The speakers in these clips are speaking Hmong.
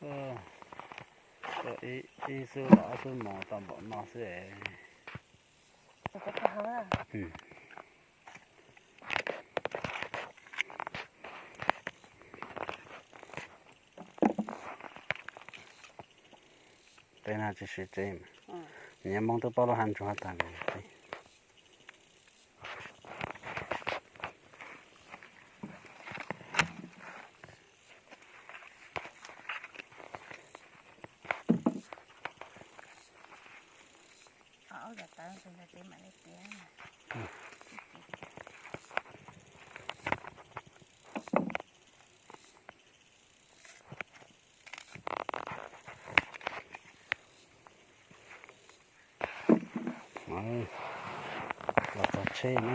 Ib xub los ob xub mos tau npaum no xwb. Tej no tsis siv tsev, nyiaj Hmoob twb paub lub hav ntsuag tag li. Los txog tsheb na,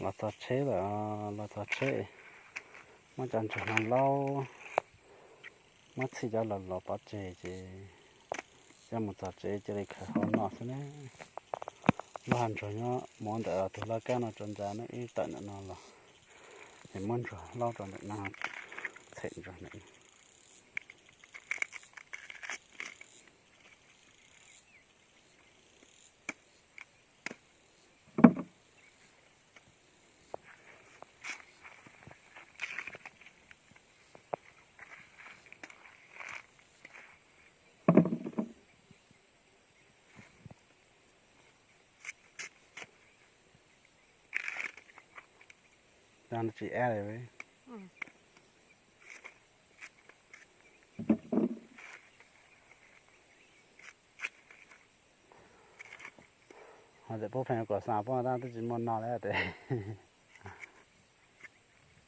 los txog tsheb lawm, los txog tsheb. Muab cov ntsuag no laub, muab txhij cov los los pov tseg ces coj mus txog tsev cia li khaws hau noj xwb na. Lub hav ntsuag nyob mus ntawm tus laj kab no tso ntsa ne, ib tawm ntawm no los, ces muab ntsuag laub rau ntawm no, txhem ntsuag ntawm no. Tsis ab li. Ho tias pub pheej kom xav pub tab twb tsis muaj no li tes.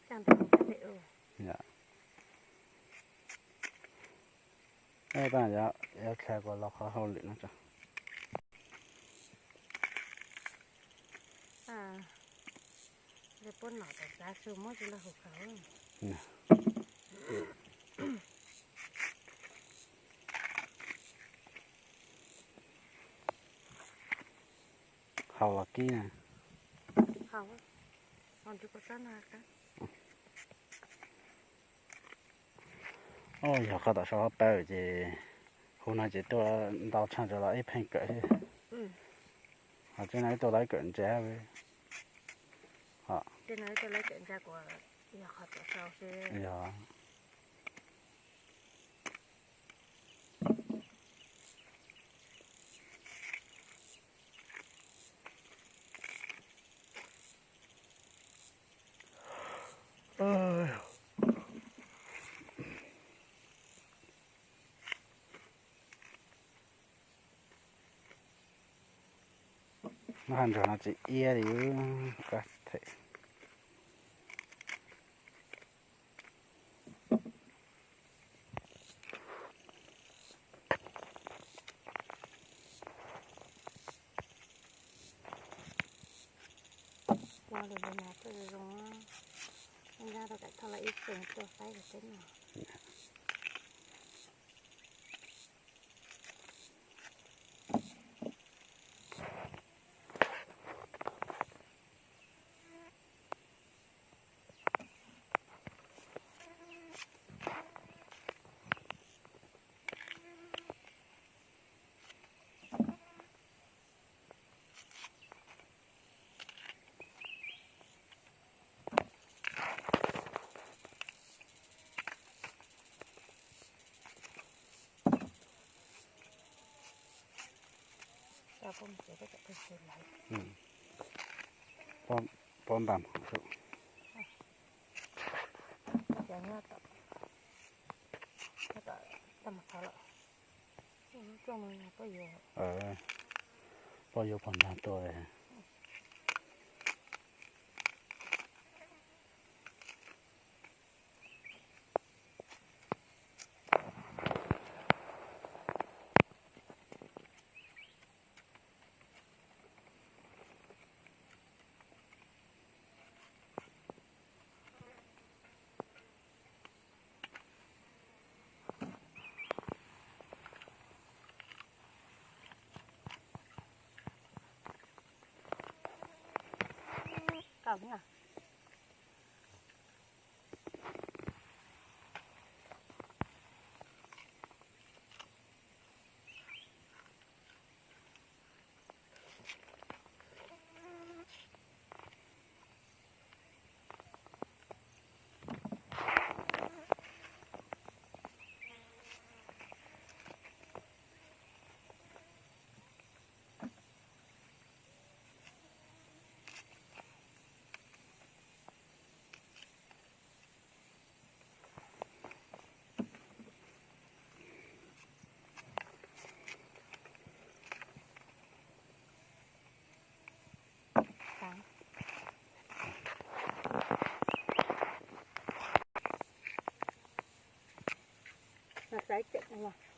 Tab yuav dlha kom los qhov hauj lwm no tso. Hau los kib na. Yog qhov tom sau hauv paus ces hu no ces tuaj ntau tshaj rau los ib pheej kawm thiab. Ho tseeb no ib tuaj los ib kawm ntsa. Yog. Lub hav ntsuag no tsis iab li. Kab them. Ua lwm lwm no tuaj zoo zoo, nkag rau kom thauj los ib txeeg tuaj faib rau peb no. Pob npam. Poj yuav pog ntag tuaj. Kaum na. Tais tseem no yog